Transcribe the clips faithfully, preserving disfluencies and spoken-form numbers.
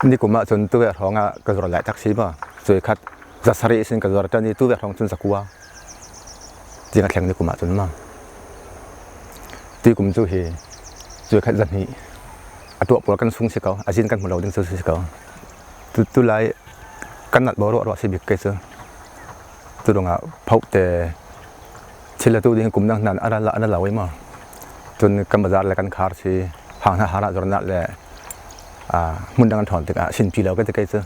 Nikum ah cun tuvek hrawng ah ka zuar lai tak si maw. Cuai khat zasarih ihsin ka zuar ṭan i tuvek hrawng cun zakua tiang a thleng nikum ah cun maw. Tuikum cu hi cuai khat zahnih a tuah pawl kan sung si ko, a zin kan hmu lo ding cu si ko. Tu, tulai kan nat bo ruahruah si bik kei cu. Cu ruangah phohte thil a tu ding kum dang hna in a ra, a ra lo i maw. Cun kan bazar le kan khar si, hang hna har ah zuarnak le, aa, hmun dang an ṭhawn tikah sinpi lo kan ti kei cu.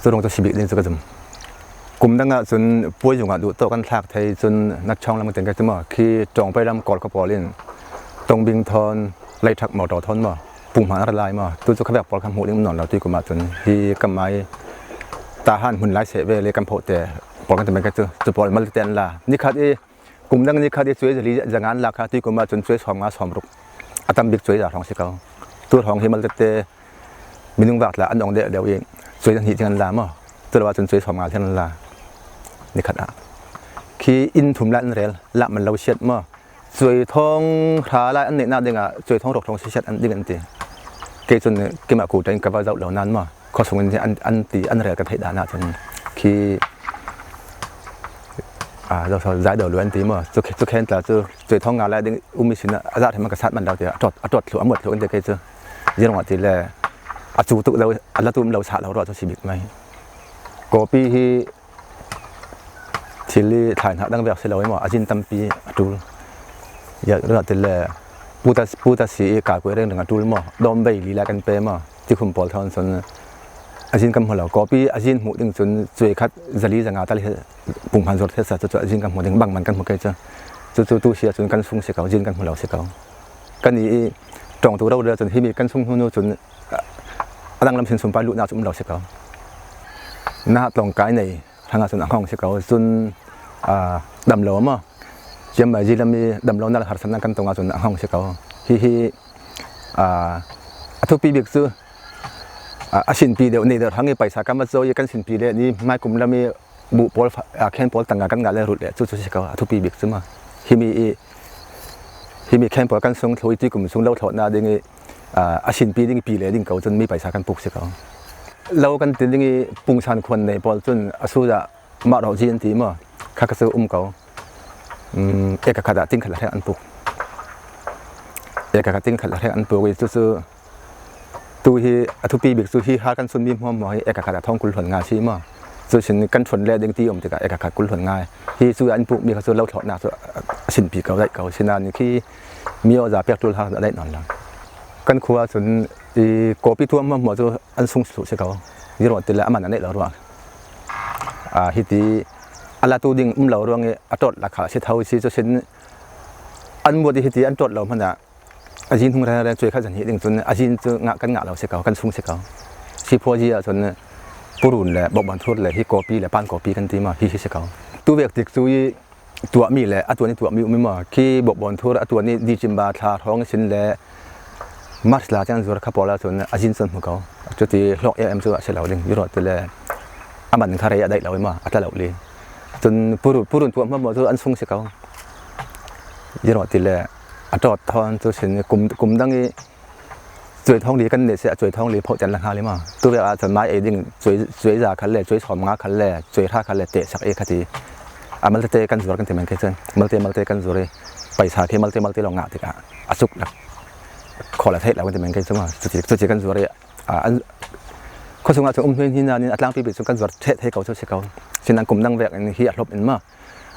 Cu ruang cu si bik ding cu ka zum. Kum dang ah cun puai zung ah duh tawh kan thlak thei, cun natchawng lam kan ti kei cu maw, khi ṭawng pei lam kawl ka pawl in ṭawng bing thawn, leiṭhak motor thawn maw, pung hmang a ra lai maw. Tu cu khavek pawl kha hmuh ding um nawn lo, tuikum ah cun hi kan mai Tahan hmun lai seh ve le kan phohte pawl kan ti mai kei cu, cu pawl mal tete an la. Nikhat i, kum dang nikhat i cuai zali zanga an la kha, tuikum ah cun cuai sawm nga sawm ruk a tam bik cuai za hrawng si ko. Tu hrawng hi mal tete minung vak tla an ong deuh deuh i cuai zahnih tiang an la maw. Cu lo ah cun cuai sawm nga tiang an la. Nikhat ah khi inn thum lai an rel, lah man lo siat maw. Cuai thawng hra lai an neihnak dingah cuai thawng ruk thawng sisiat an ding an ti. Kei cun keimah ku ṭan ka va zoh lo nan maw, khuasung in an, an ti, an rel kan theih dan ah cun khi, aa, zoso zai do lu an ti maw, cu, cu khen tla cu cuai thawng nga lai ding um ihsin a zah ṭhen man ka sat man lo tiah a ṭawt, a ṭawt thluh, a muat thluh an ti kei cu. Ziangruangah ti le a cu tuk zo, a la tum lo sah lo ruah cu si bik mai. Kawpi hi thil i thlai hnak dang vek si lo i maw, a zin tampi a ṭul. Ya, ruah ti le puta, puta si i kaa kuai reng reng a ṭul maw, dawm vei li lai kan pe maw, tikhum pawl thawn cun a zin kan hmu lo. Kawpi a zin hmuh ding cun cuai khat zali zanga tal hi pung hman zuar thei sa, cucu a zin kan hmu ding bangman kan hmu kei cu. Cucu tu si ahcun kan sung si ko, zin kan hmu lo si ko. Kan i ṭawngtu rori ahcun himi kan sung hnu nu cun a danglam sin sumpai luhnak cu um lo si ko. Naha tlawng kai nei hrangah cun a hngawng si ko. Cun, aa, dam lo maw, ciammai zilam i dam lo nal harsatnak kan tong ahcun a hngawng si ko. Hihi, aa, a thupi bik cu, aa, a sinpi deuh, nei deuh hrang i paisa kan va cawi i kan sinpi le ni hmai kum lam i buh pawl fa-, aa, khen pawl tangka kan ngah le rut le cucu si ko, a thupi bik cu maw. Himi i, himi khen pawl kan sung thluh i tuikum sung lo thlawhnak ding i, aa, a sinpi ding i pi le ding ko cun mi paisa kan puk si ko. Lo kan ti ding i pungsan khuan nei pawl cun a suzah mah rawh zi an ti maw, kha kha cu um ko. Um, eka khat ah ting khat le hrek an puk. Eka khat ting khat le hrek an puk i cucu tu hi a thupi bik cu hi har kan sunmi hmuahhmuah hi eka khat ah thawng kul hluan nga si maw. Cu sin kan ṭhuan le ding ti um tikah eka khat kul hluan nga. Hi cu an pukmi kha cu lo thlawhnak cu a sinpi ko, daih ko. Sinain khi mi awza pek ṭul har a daih nawn lo. Kan khua cun i kawpi tuah hmuahhmuah cu an sung thluh si ko. Ziangruangah ti le a man a neih lo ruang. Aa, hiti a latu ding um lo ruang i a ṭawt lakah si tho si cu sin an muat i hiti an ṭawt lo hmanh ah a zin hung reng reng cuai khat zahnih ding cun a zin cu ngah, kan ngah lo si ko, kan sung si ko. Siphuazi ahcun purun le bawkbanthur le hi kawpi le pan kawpi kan ti maw, hi hi si ko. Tuvek tik cu i tuahmi le a tuan i tuahmi um i maw, khi bawkbanthur a tuan i December thla hrawng sin le March thla tiang zuar kha pawl ahcun a zin cun hmu ko. Cuti hlawk em em cu a si lo ding, ziangruangah ti le a man kha rei a daih lo i maw, a tla lo li. Cun purun, purun tuah hmuahhmuah cu an sung si ko. Ziangruangah ti le a ṭawt thawn cu sin kum, kum dang i cuai thawng li kan neih si, a cuai thawng li phoh tian la hnga li maw. Tuvek ah cun mai ei ding cuai, cuai za khal le, cuai sawm nga khal le, cuai hra khal le tehsak i kha ti. A malte kan zuar kan ti men kei cun, malte, malte kan zuar i paisa khi malte, malte lo ngah tikah a cuk lak khawl a theih lo kan ti men kei cu maw. Cuti, cuti kan zuar i, aa, an, khuasung ah cun um hnuai hni nain a tlangpi bik cu kan zuar ṭheh thei ko cu si ko. Sinain kum dang vek in hi a hlop in maw.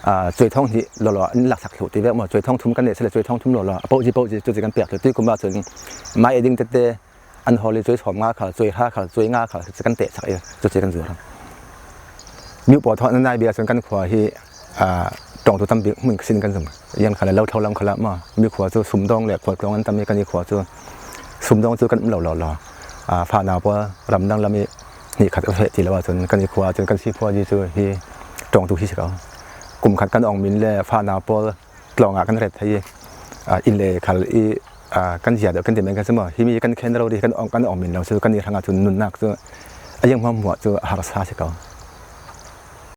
Aa, cuai thawng hnih lawlaw an laksak thluh ti vek maw, cuai thawng thum kan neih si le cuai thawng thum lawlaw a pohzi pohzi cuti kan pek thluh. Tuikum ah cun mai ei ding tete an hawl i cuai sawm nga khal, cuai hra khal, cuai nga khal cu kan tehsak i cuti kan zuar. Miuh pawl thawn an nai bik ahcun kan khua hi, aa, ṭawngtu tam bik hmun sin kan zum. Yan khal le lo thlo lam khal ah maw, mi khua cu sumdawng le khualtlawng an tam i kan i khua cu sumdawng cu kan um lo lawlaw. Aa, fanau pawl ramdang lam i hnih khat a feh ti lo ahcun kan i khua ahcun kan siphuazi cu hi ṭawngtu hi si ko. Kum khat kan ong min le fanau pawl tlawng ah kan ret thei i, aa, inn le khal i, aa, kan zia deuh kan ti men kan si maw. Himi kan khen rori kan ong, kan ong min lo cu kan i hrangah cun nunnak cu a ziang hmuahhmuah cu a harsa si ko.